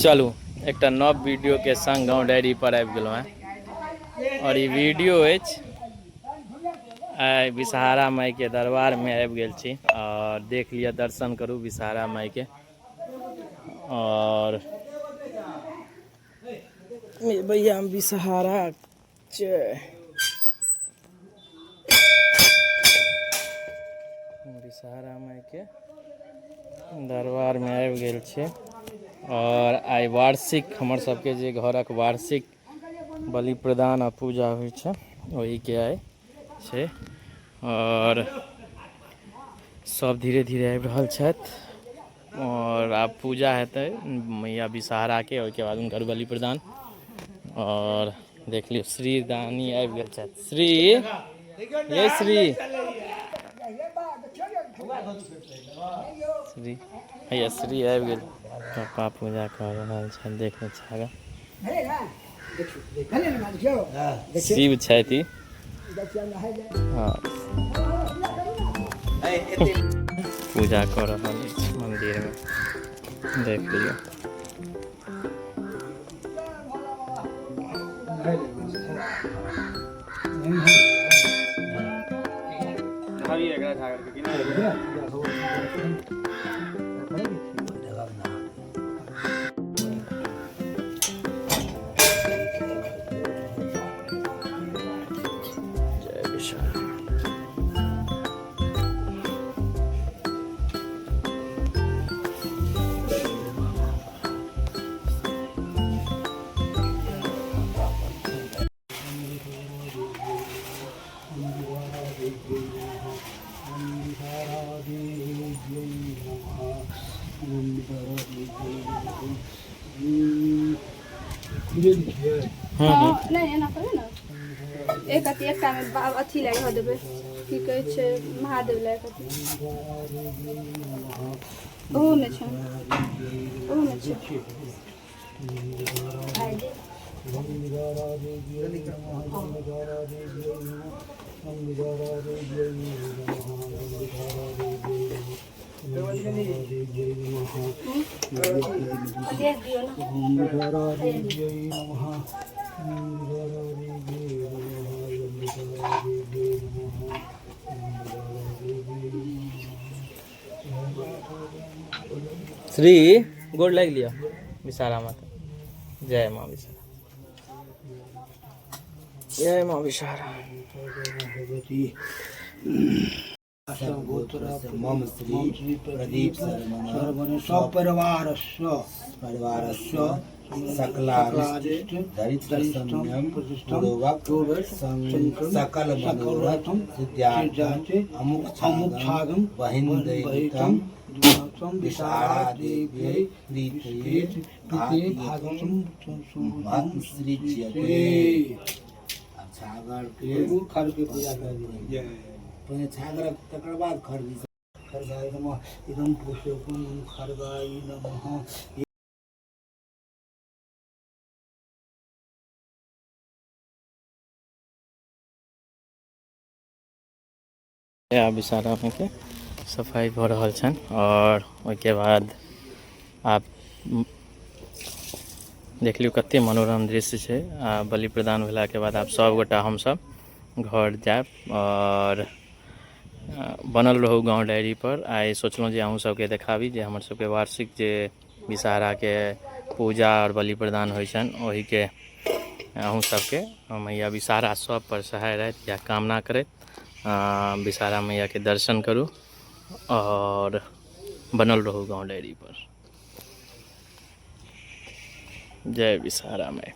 चलू एकटा नव वीडियो के संग गाँव डायरी पर आबि गेलहुँ हेँ आओर ई वीडियो अछि आइ विषहारा माइके दरबारमे आबि गेल छी आओर देख लिअ दर्शन करू विषहारा माइके आओर भैया हम विषहारा छै विषहारा माइके दरबारमे आबि गेल छी आओर आइ वार्षिक हमर सबके जे घरक वार्षिक बलि प्रदान आ पूजा होइ छै ओहिके आइ छै आओर सब धीरे धीरे आबि रहल छथि आओर आब पूजा हेतै मैया विषहराके ओहिके बाद हुनकर बलि प्रदान। आओर देख लियौ श्री दानी आबि गेल छथि। श्री ये श्री श्री हैया श्री आबि गेल। पप्पा पूजा कऽ रहल छथि, देख लै छी आगाँ शिव छथि। हँ पूजा कऽ रहल अछि मन्दिरमे, देख लियौ। जय विशाल। हँ नहि एना करू ने, एक अथी एकटा मे अथी लए कऽ देबै, की कहै छै, महादेव लए कऽ। ओहोमे छै, ओहोमे छै। देख दियौ ने। श्री गोड़ लागि लिअ विषारा माता। जय माँ विषारा, जय माँ विषारा। मम श्री प्रदीप शर्मा सपरिवारस्य परिवारस्य सकलारिष्ट दरिद्र संयम पूर्वक सकल मनोरथ सिद्ध्यार्थम अमुक अमुक बहिन दैवतम विषारा देव्यै प्रीतये भागम सृज्यते। आब छागर के खर के पूजा कर पहिने छागरक तकर बाद खर। खर्गाय नमः। इदं पुष्पं खर्गाय नमः। आब विषारा के सफाइ भऽ रहल छनि आओर ओहिके बाद आब देख लियौ कते मनोरम दृश्य छै। आ बलि प्रदान भेलाके बाद आब सभगोटा हमसभ घर जायब आओर बनल रहू गाँव डायरी पर। आइ सोचलहुँ जे अहूँ सबके देखाबी जे हमर सबके वार्षिक जे विषहराके पूजा आओर बलि प्रदान होइ छनि, ओहिके अहूँ सबके मैया विषहरा सब पर सहाय रहथि या कामना करैत विषहरा मैयाके दर्शन करू आओर बनल रहू गाँव डायरी पर। जय विषहरा माय।